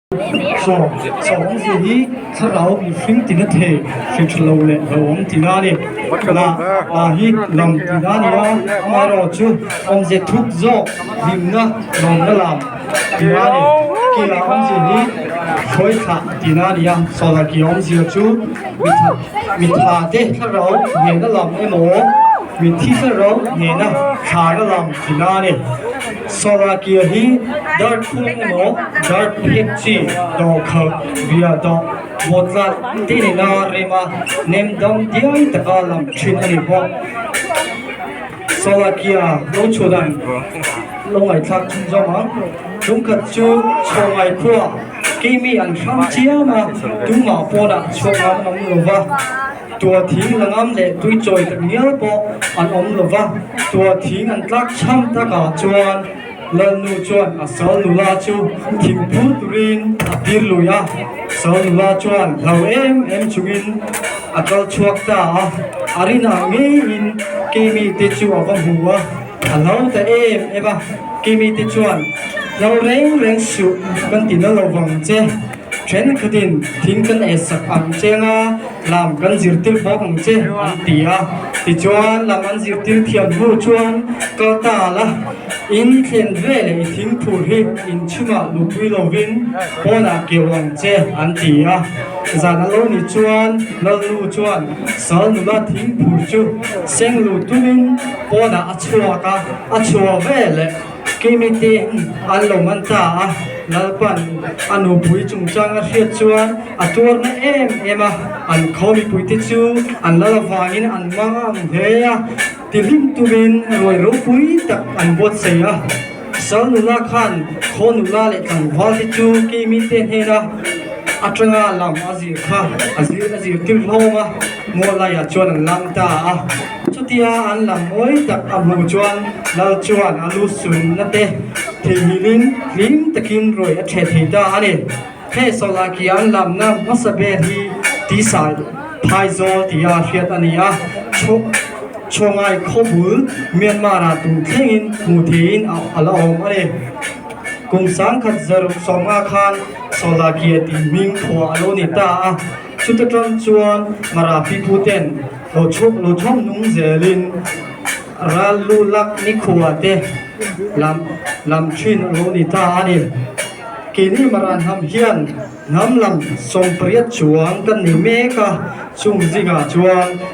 Saw saw awmzia hi thlarau mihring tina thei hre tha lo leh hlauhawm tina a ni. La la hi lam tina a ni a, amaherawhchu awmze thuk zawk hlimna lawmna lam tina a ni. Kia awmzia hi hruai thlah tina a ni a, saw la kia awmzia chu mitha mitha te thlarau nena lam emaw mitthi thlarau nena thlahna lam tina a ni. Sawlakia hi darthlung emaw darphek chi dawhkhalh bia dawh vawtlat te nena rema nem dam diai taka lam thin a ni bawk. Sawlakia lo chhudan lo ngaihthlak chhun zawm ang. Chungkhat chu chhawngai khua keimi an hrang chiam a, tumah pawnah chhuak ngam an awm lo va. Tua thing la ngam leh tui chawi tak ngial pawh an awm lo va, tua thing an tlak chham takah chuan Lalnu chuan a sal nula chu thing phur turin a tir lui a, sal nula chuan hlau em em chungin a kal chhuak ta a, a rinah ngeiin keimi te chu a va hmu a, a hlau ta em em a, keimi te chuan hlau reng reng suh kan ti na lo vang che. Thenkhatin thing kan ei sak ang che anga lam kan zirtir bawk ang che an ti a. Tichuan lam an zirtir thiam hnu chuan kal ta la, in thlen ve leh i thing phur hi inchhungah lupui lovin pawnah keu ang che an ti a. Zan a lo nih chuan Lalnu chuan sal nula thing phur chu seng lu tumin pawnah a chhuak a, a chhuah ve leh. Kimi te an lo man ta a, Lalpan a nupui chungchang a hriat chuan a tuarna em em a, an khaw mipuite chu an lal avangin an mang ang hle a, tihlim tumin ruai ropui tak an buatsaih a. Sal nula khan khaw nula leh tlangval te chu Kimi te hnena atanga lam a zir kha a zir a zirtir hlawm a, muallaiah chuan an lam ta a. Chutia an lam mawi tak a hmuh chuan Lal chuan a lu sunna te theihnghilhin hlim takin ruai a ṭheh thei ta a ni. He Sawlaki an lamna hmasa ber hi Tisai Phaizawl tia hriat a ni a, Chhawngai khawbul Myanmar-ah tun thlengin hmuh theihin a la awm a ni. Kum 1950 khan Sawlakia tih hming phuah a lo ni ta a, chuta ṭang chuan Mara piputen Lo chhuk lo chhawm nung zelin ral lu lak nikhua te lam lam thin a lo ni ta a ni. Keini Maran hnam hian hnam lam 80 chuang kan nei mek a, chung zingah chuan.